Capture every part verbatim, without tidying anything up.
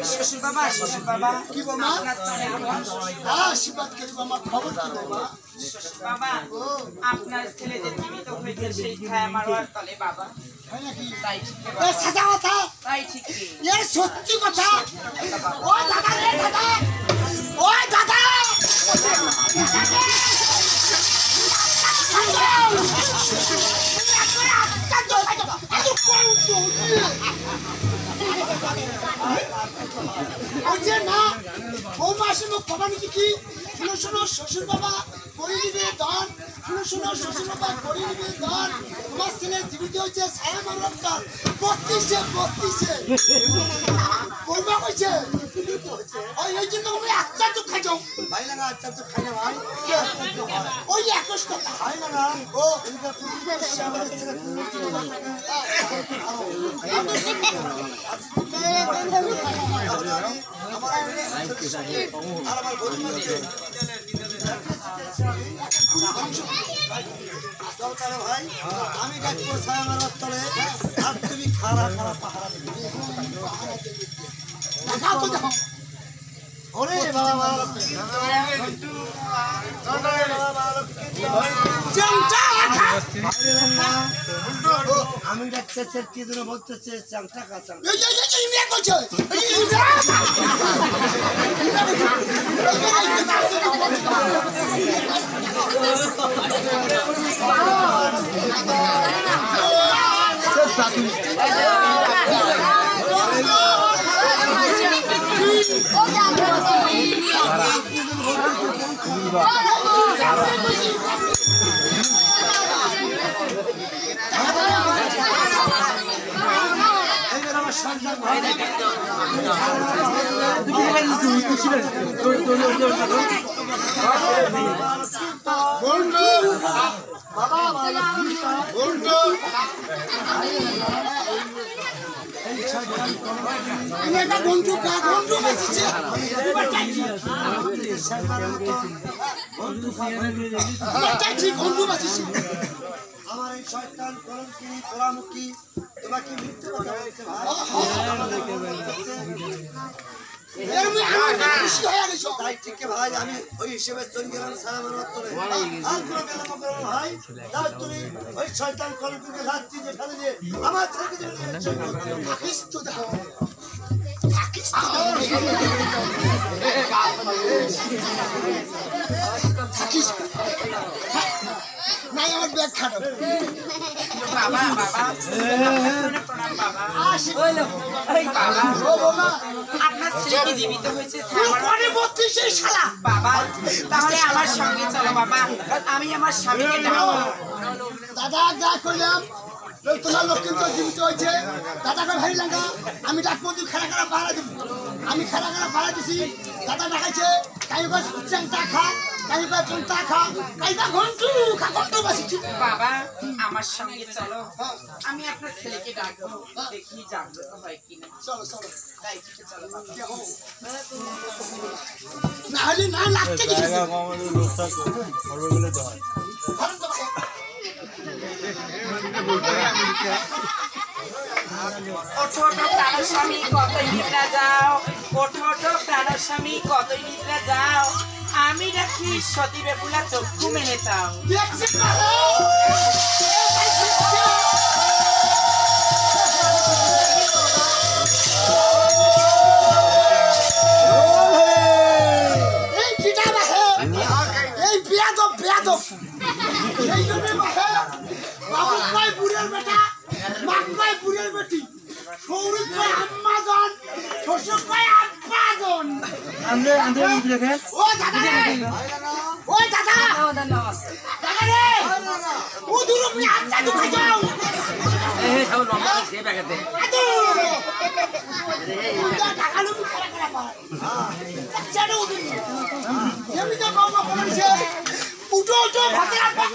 শ্বশুর বাবা, শ্বশুর বাবা। কি বাবা? আপনার ছেলে আমার। হ্যাঁ, আশীর্বাদ করি বাবা, খবর কি বাবা? শ্বশুর বাবা, ও। আপনার ছেলে যে জীবিত হয়েছে সেই ছায়া মারোয়ার তলে বাবা। হয় নাকি? তাই ঠিক এ, বাবা। সাদা কথা। তাই ঠিক কি? এ, সত্যি কথা। ও দাদা রে দাদা, ও দাদা। ওই যে না, বৌমা আসে মুখ বাবা নাকি কি? শুনো, শুনো, শ্বশুর বাবা, করি নিবে দান। শুনো, শুনো, শ্বশুর বাবা, করি নিবে দান। তোমার ছেলে জীবিত হয়েছে, ছায়া মারোয়ার তলে। বত্রিশে, বত্রিশে। বৌমা কইছে। ওই, এই জন্য তুমি আচ্ছা তো খাই যাও। ভাই লাগা, আচ্ছা তো খাই না ভাই। ওই একুশ টাকা। ভাই লাগা, ও, এই যে তুমি আমার ছেলে ভাই, আমি গাছ পড়ে ছায়া মারোয়ার তলে, আর তুমি খাড়া খাড়া পাহারা দিবে। ওরে বাবা, বাবা। আমি ডাকতে কি জন্য বলতেছে, চাংটা খা, চাংটা। এই, এই, এই, এই, এই, এই, এই, এই, এই, বন্ধু, বাবা, বাবা, বন্ধু। এটা বন্ধু কা-, বন্ধু বেশি ছে-, বন্ধু বেশি, বন্ধু বেশি ছে। আমার এই শয়তান কলঙ্কিনী পোড়ামুখী তোমাকে মিথ্যে কথা বলছে ভাই। এর মধ্যে আমার খুশি হয়ে গেছো। তাই ঠিক ভাই, আমি ওই হিসেবে চলে গেলাম ছায়া মারোয়ার তলে। আর কোনো বিলম্ব করো না ভাই। যাও তুমি ওই শয়তান কলঙ্কিনীকে লাথি দিয়ে ফেলে দিয়ে আমার ছেলেকে তুমি নিয়ে চলে যাও। থাকিস তো দাও। থাকিস তো দাও। থাকিস। নাই, আমার ব্যাগ খারাপ। বাবা, বাবা, প্রণাম বাবা। আসি। এই বাবা, ও বাবা। আপনার ছেলে কি জীবিত হয়েছে? তুই কনে বত্রিশ এই শালা? বাবা, তাহলে আমার সঙ্গে চলো বাবা, আমি আমার স্বামীকে ডাকবো। দাদা, যা কইলাম, তোমার লক্ষ্মী তো জীবিত হয়েছে। দাদাকে ভাই লাগা, আমি ডাকবো, তুই খাড়া খাড়া পাহারা দিবি। আমি খাড়া খাড়া পাহারা দিছি। দাদা ডাকাইছে, কাইবা চেংটা খা, কাইবা চেংটা খা, কাইবা ঘন্টু খা, ঘন্টু বাসি। বাবা, আমার সঙ্গে চলো, আমি আপনার ছেলেকে ডাকবো, দেখি জাগ্রত হয় কিনা। চলো, চলো। তাই, চলো বাবা। না হলে না লাগতে কিছু। জায়গা কম হলে লোক থাকতো, অল্প গেলে তো হয়। ওঠো, ওঠো, প্রাণস্বামী, কতই নিদ্রা যাও। ওঠো, ওঠো, প্রাণস্বামী, কতই নিদ্রা যাও। আমি রাখি সতী বেহুলা চক্ষু মেলে চাও। এই কিটা বাহে? এই বেয়াদব, বেয়াদব। এই জন্য বাহে, বাবু কয় বুড়ের বেটা, মা কয় বুড়ের বেটি। সৌরভ ভাই আম্মা জন, শ্বশুর ভাই আব্বা জন। আন্দে, আন্দে, উঠে দেখেন। ও দাদা রে, ও দাদা। দাদা রে, ও দূর তুমি আচ্ছা তো খাই যাও। এই, এই, সব লম্বা সে ব্যাগেতে। আদু। ও দাদা, কালো মুখ খারাপ খারাপ। আচ্ছা, এটা ওদের নিয়ে। এমনি তো বাবা বলেছে, উঠো, উঠো, ভাতে রাখবা।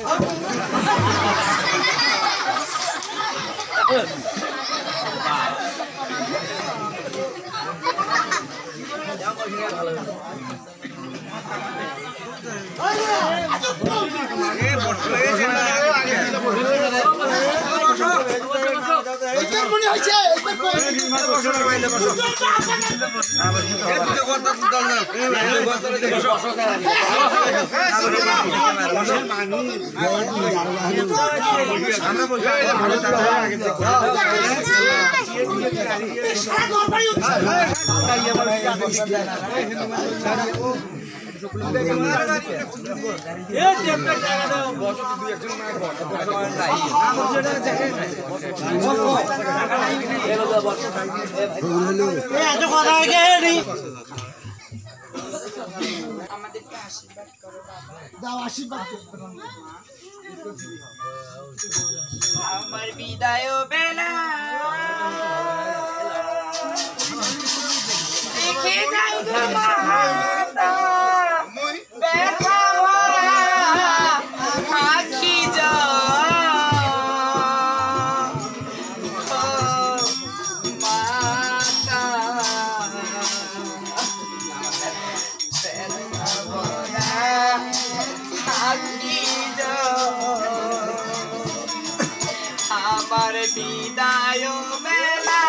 এইটার মনে হয়েছে, এইটার মনে হয়েছে। এত কথা আগে নেই। আমাদেরকে আশীর্বাদ করো, বাবা। দাও, আশীর্বাদ করো। আমার বিদায় বেলা দেখে যাই গো মাতা, ব্যথা ভরা আখি জল। ও মাতা, আমার বিদায় বেলা।